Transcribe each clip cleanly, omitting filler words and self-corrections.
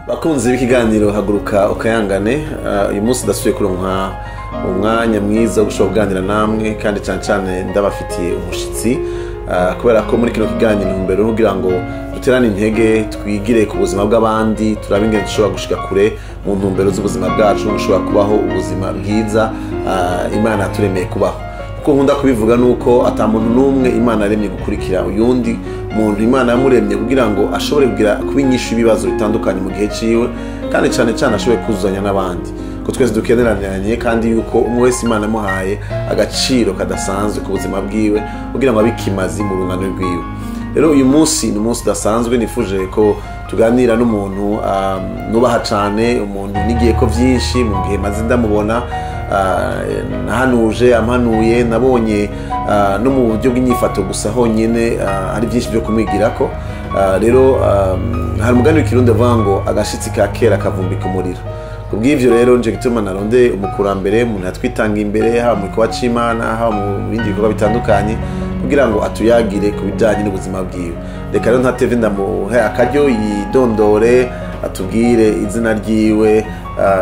Bakunzi b'ikiganiro Haguruka Ukayangane, uyu munsi ndasubiye kuronka umwanya mwiza wo gushobora kuganira namwe, kandi cyane cyane ndabafitiye umushitsi, kubera ko muri kino kiganiro intumbero kugira ngo duterane intege, twigire ku buzima bw'abandi, turabe ingene dushobora gushika kure mu ntumbero z'ubuzima bwacu, dushobora kubaho ubuzima bwiza Imana yaturemeye kubaho. Kuko nkunda kubivuga nuko ata muntu n'umwe Imana yaremye gukurikira uyundi muntu. Imana yamuremye kugira ngo ashobore kugira kuba inyishu ibibazo bitandukanye mu gihe ciwe, kandi cyane cyane ashobore kuzuzanya n'abandi, ko twese dukeneranye, kandi yuko umwe wese Imana yamuhaye agaciro kadasanzwe ku buzima bwiwe kugira ngo abe ikimazi mu rungano rwiwe. Rero uyu munsi ni umunsi udasanzwe, nifuje ko tuganira n'umuntu nubaha cyane, umuntu nigiye ko byinshi mu gihe maze ndamubona, nahanuje ampanuye, nabonye no mu buryo bw'inyifato gusa honyine hari byinshi byo kumwigirako. Rero hari umugani w'ikirundi avuga ngo agashitsi ka kera kavumbika umuriro. Kubw'ivyo rero nje gituma naronde umukurambere, umuntu yatwitanga imbere, haba mu gikorwa c'Imana, haba mu bindi bikorwa bitandukanye, kugira ngo atuyagire ku bijanye n'ubuzima bwiwe. Reka rero ntatevye ndamuhe akaryo yidondore, atubwire izina ryiwe,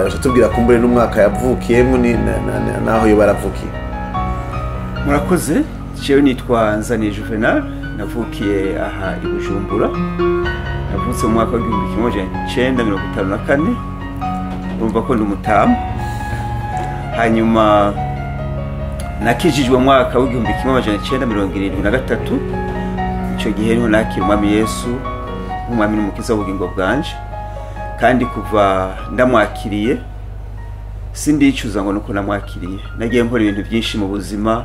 atubwira kumbure n'umwaka yavukiyemo naho yoba yaravukiye. Murakoze. Jewe nitwa Nzaniye Juvenal, navukiye aha i Bujumbura, navutse mu mwaka wa 1954, urumva ko ndi umutamu. Hanyuma nakijijwe mu mwaka wa 1973, icyo gihe niho nakira Umwami Yesu nk'umwami n'umukiza w'ubugingo bwanje, kandi kuva ndamwakiriye sindicuza ngo nuko namwakiriye. Nagiye nkora ibintu byinshi mu buzima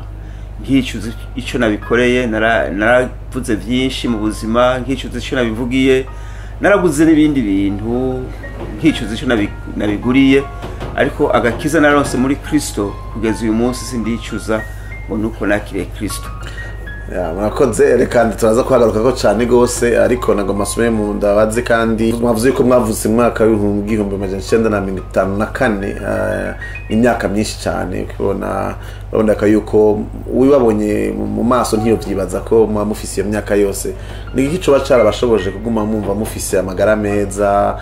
nkicuza icyo nabikoreye, naravuze byinshi mu buzima nkicuza icyo nabivugiye, naraguze n'ibindi bintu nkicuza icyo nabiguriye, ariko agakiza naronse muri Kristo kugeza uyu munsi sindicuza ngo nuko nakiriye Kristo. Murakoze. Reka turaza kuhagaruka ko cyane gose, ariko nagomba asome mu ndabaze. Kandi mwavuze ko mwavutse mu mwaka wa 1954, imyaka myinshi cyane. Ukibona urabona yuko wibabonye mu maso ntiyovyibaza ko muba mufise iyo myaka yose. Ni iki coba carabashoboje kuguma mwumva mufise amagara meza,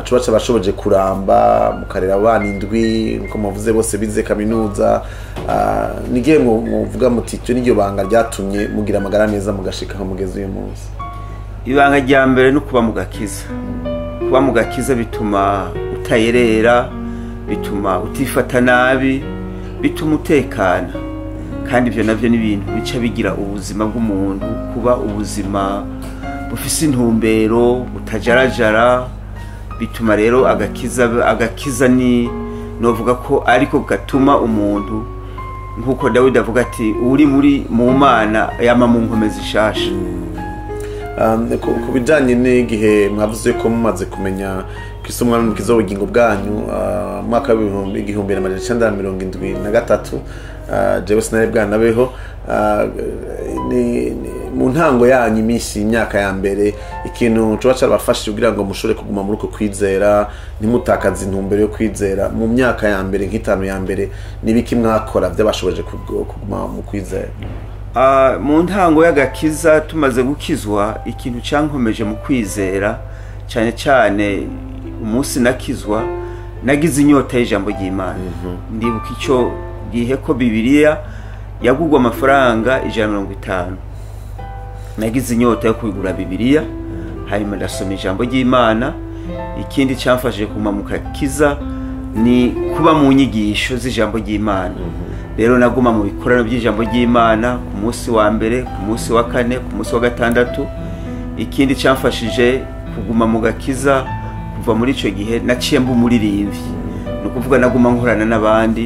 coba carabashoboje kuramba mukarera abana indwi nkuko muvuze bose bize kaminuza? Nigihe muvuga muti icyo niryo banga ryatumye mugira amagara meza mugashika aho mugeze uyu munsi? Ibanga rya mbere ni ukuba mu gakiza. Kuba mu gakiza bituma utayerera, bituma utifata nabi, bituma utekana, kandi ibyo nabyo ni ibintu bica bigira ubuzima bw'umuntu kuba ubuzima bufise intumbero, butajarajara. Bituma rero agakiza ni novuga ko ariko gatuma umuntu, nkuko Dawidi avuga ati uri muri mu Mana yama mu nkomezi zishasha. Ku bijanye n'igihe mwavuze ko mumaze kumenya Kristo umwami n'umukiza w'ubugingo bwanyu, mu mwaka wa 1973, jewe sinari bwanabeho, ni mu ntango yanyu, iminsi imyaka ya mbere, ikintu coba carabafashije kugira ngo mushobore kuguma muri uko kwizera, ntimutakaze intumbero yo kwizera mu myaka ya mbere nk'itanu ya mbere, n'ibiki mwakora byabashoboje kuguma mu kwizera? Mu ntango y'agakiza, tumaze gukizwa, ikintu cyankomeje mu kwizera cyane cyane, umunsi nakizwa nagize inyota y'ijambo ry'Imana. Ndibuka icyo gihe ko Bibiliya yagugwa amafaranga 150. Nagize inyota yo kugura Bibiliya, hanyuma ndasoma ijambo ry'Imana. Ikindi cyamfashije kuguma mu gakiza ni kuba mu nyigisho z'ijambo ry'Imana. Rero naguma mu bikorano by'ijambo ry'Imana ku munsi wa mbere, ku munsi wa kane, ku munsi wa gatandatu. Ikindi cyamfashije kuguma mu gakiza, kuva muri icyo gihe naciye mba umuririmbyi, ni ukuvuga naguma nkorana n'abandi,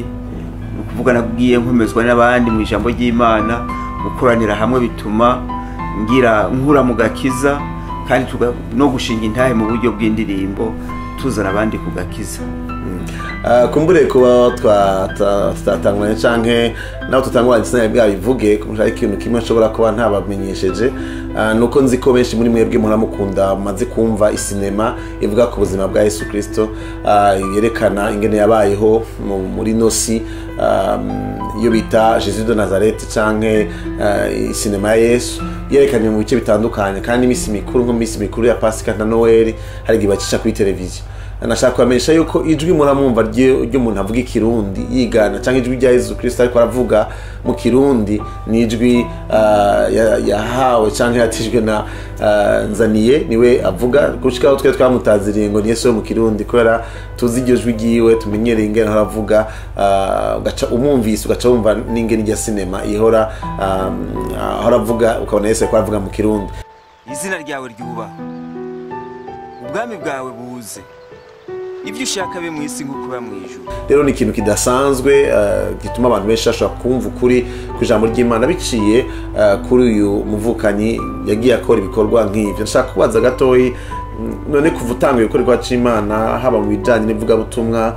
ni ukuvuga nagiye nkomezwa n'abandi mu ijambo ry'Imana. Gukoranira hamwe bituma ngira nkura mu gakiza, kandi no gushinga intahe mu buryo bw'indirimbo, tuzana abandi ku gakiza. Kumbure kuba tutatanguranye canke naho tutanguranye sinari bwabivuge, hari ikintu kimwe nshobora kuba ntabamenyesheje. Nuko nzi ko benshi muri mwebwe muramukunda, mumaze kumva isinema ivuga ku buzima bwa Yesu Kristo, yerekana ingene yabayeho muri nosi. Iyo bita Jesus de Nazareth canke sinema ya Yesu yerekanye mu bice bitandukanye, kandi imisi mikuru nko imisi mikuru ya Pasika na Noel hari igihe bacisha kuri televiziyo. Nashaka kubamenyesha yuko ijwi muramwumva ry'umuntu avuga ikirundi yigana canke ijwi rya Yesu Kristo ariko aravuga mu kirundi ni ijwi yahawe canke yatijwe na Nzaniye, niwe avuga gushika aho twe twamutaziriye ngo ni Yesu wo mu kirundi, kubera tuzi iryo jwi ryiwe, tumenyereye ingene ahora avuga, ugaca umwumvise ugaca wumva n'ingene irya sinema ihora ahora avuga, ukabona Yesu ariko aravuga mu kirundi. Izina ryawe ryubahwe, ubwami bwawe buze, ibyo ushaka be mu isi nk'uko biba mu ijuru. Rero ni ikintu kidasanzwe gituma abantu benshi bashobora kumva ukuri ku ijambo ry'Imana biciye kuri uyu muvukanyi yagiye akora ibikorwa nk'ivyo. Nshaka kubaza gatoyi, none kuva utanguye gukora igikorwa c'Imana haba mu bijanye n'ivugabutumwa,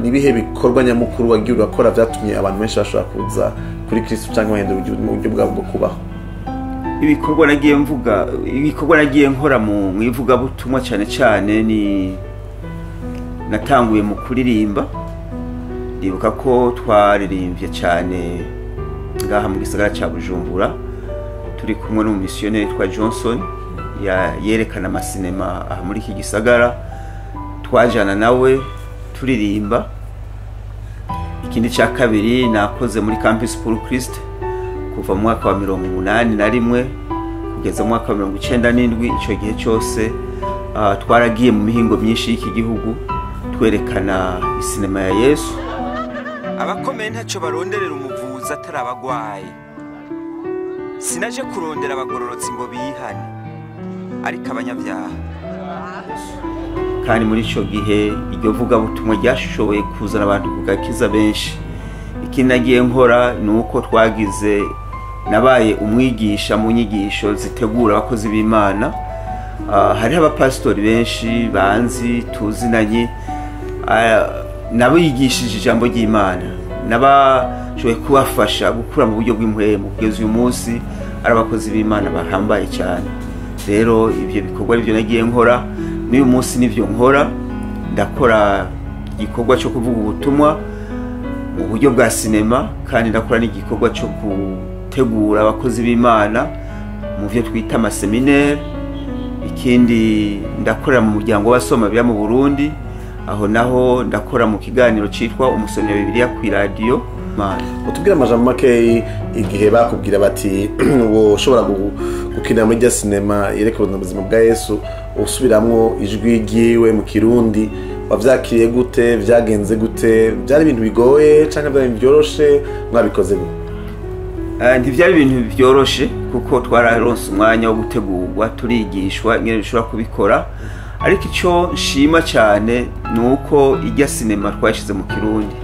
nibihe bikorwa nyamukuru wagiye urakora vyatumye abantu benshi bashobora kuza kuri Kristo canke bahindura uburyo bwabo bwo kubaho? Ibikorwa nagiye mvuga, ibikorwa nagiye nkora mu ivugabutumwa cyane cyane ni natanguye mu kuririmba. Ndibuka ko twaririmbye cyane ngaha mu gisagara cya Bujumbura turi kumwe n'umumisiyoneri witwa Johnson yerekana amasinema aha muri iki gisagara, twajana nawe turirimba. Ikindi cya kabiri nakoze muri Campus pour Christ kuva mu mwaka wa 81 kugeza mu mwaka wa 97. Icyo gihe cyose twaragiye mu mihingo myinshi y'iki gihugu twerekana isinema ya Yesu. Abakomeye ntacyo baronderera umuvuzi atari abagwayi. Sinaje kurondera abagororotsi ngo bihane, ariko abanyabyaha. Kandi muri ico gihe iryo vugabutumwa ryashoboye kuzana abantu ku gakiza benshi. Ikindi nagiye nkora ni uko twagize, nabaye umwigisha mu nyigisho zitegura abakozi b'Imana. Hariho abapasitori benshi banzi tuzinanye, nabigishije ijambo ry'Imana, nabashoboye kubafasha gukura mu buryo bw'impwemu kugeza uyu munsi ari abakozi b'Imana bahambaye cyane. Rero ibyo bikorwa aribyo nagiye nkora n'uyu munsi nivyo nkora. Ndakora igikorwa cyo kuvuga ubutumwa mu buryo bwa sinema, kandi ndakora n'igikorwa cyo gutegura abakozi b'Imana mu byo twita amaseminaire. Ikindi ndakorera mu muryango w'abasoma Bibiliya mu Burundi, aho naho ndakora mu kiganiro citwa umusomyi wa Bibiliya ku radio. Utubwire amajambo makeyi igihe bakubwira bati woshobora gukina muri rya sinema yerekana ubuzima bwa Yesu usubiramwo ijwi ryiwe mu kirundi, wavyakiriye gute? Vyagenze gute? Byari ibintu bigoye canke byari ibintu byoroshe? Mwabikoze gute? Ntivyari ibintu byoroshe kuko twararonse umwanya wo gutegurwa, turigishwa ingene dushobora kubikora. Ariko ico nshima cyane ni uko irya sinema twashize mu kirundi,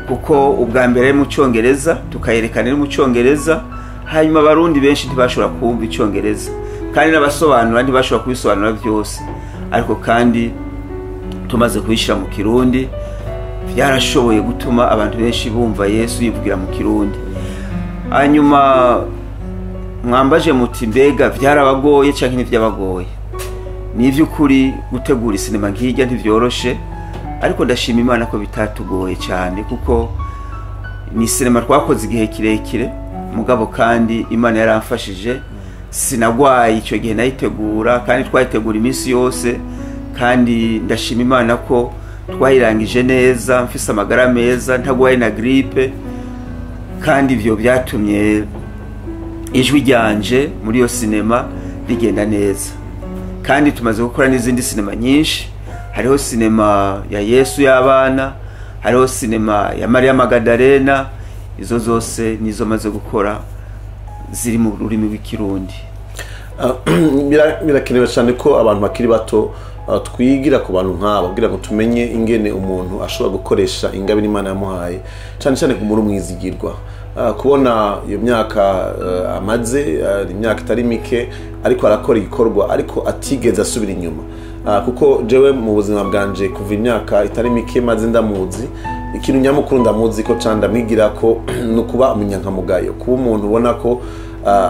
kuko ubwa mbere mu cyongereza tukayerekana mu cyongereza, hanyuma abarundi benshi ntibashobora kumva icyongereza, kandi n'abasobanura ntibashobora kubisobanura byose. Ariko kandi tumaze kubishyira mu kirundi byarashoboye gutuma abantu benshi bumva Yesu yivugira mu kirundi. Hanyuma mwambaje muti mbega byarabagoye canke ntivyabagoye? Ni ivy'ukuri gutegura isinema nk'irya ntivyoroshe, ariko ndashima Imana ko bitatugoye cyane, kuko ni sinema twakoze igihe kirekire. Mugabo kandi Imana yaramfashije, sinagwaye icyo gihe nayitegura, kandi twayitegura iminsi yose, kandi ndashima Imana ko twayirangije neza, mfise amagara meza, ntagwaye na gripe. Kandi ivyo byatumye ijwi ryanje muri iyo sinema rigenda neza. Kandi tumaze gukora n'izindi sinema nyinshi. Hariho sinema ya Yesu y'abana, hariho sinema ya Maria Magdalena. Izo zose nizo maze gukora ziri mu rurimi rw'ikirundi. Birakenewe cyane ko abantu bakiri bato twigira ku bantu nk'aba kugira ngo tumenye ingene umuntu ashobora gukoresha ingabire Imana yamuhaye, cyane cyane ku muntu mwizigirwa. Kubona iyo myaka amaze, imyaka itari mike, ariko arakora igikorwa ariko atigeze asubira inyuma. Kuko jewe mu buzima bwanje kuva imyaka itari mike maze ndamuzi, ikintu nyamukuru ndamuzi ko ca ndamwigira ko ni ukuba umunyankamugayo, kuba umuntu ubona ko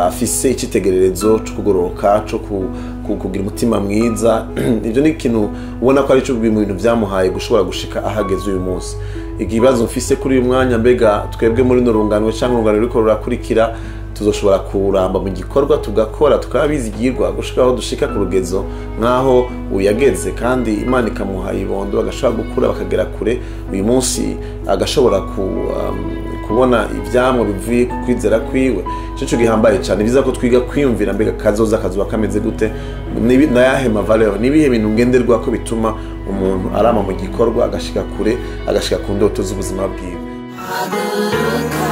afise icitegererezo co kugororoka, co kugira umutima mwiza. Ivyo ni ikintu ubona ko ari cyo mu bintu vyamuhaye gushobora gushika ahageze uyu munsi. Ikibazo mfise kuri uyu mwanya, mbega twebwe muri runo rungano cyangwa urungano ruriko rurakurikira, tuzoshobora kuramba mu gikorwa, tugakora, tukaba bizigirwa gushika aho dushika ku rugezo nk'aho uyageze, kandi Imana ikamuha ibondo, agashobora gukura bakagera kure, uyu munsi agashobora kubona ivyamwa bivuye ku kwizera kwiwe? Ico gihambaye cyane. Biza ko twiga kwiyumvira, mbega kazoza kazoba kameze gute? Nayahe ma valeurs, nibihe bintu ngenderwako bituma umuntu arama mu gikorwa, agashika kure, agashika ku ndoto z'ubuzima bwiwe? Haguruka.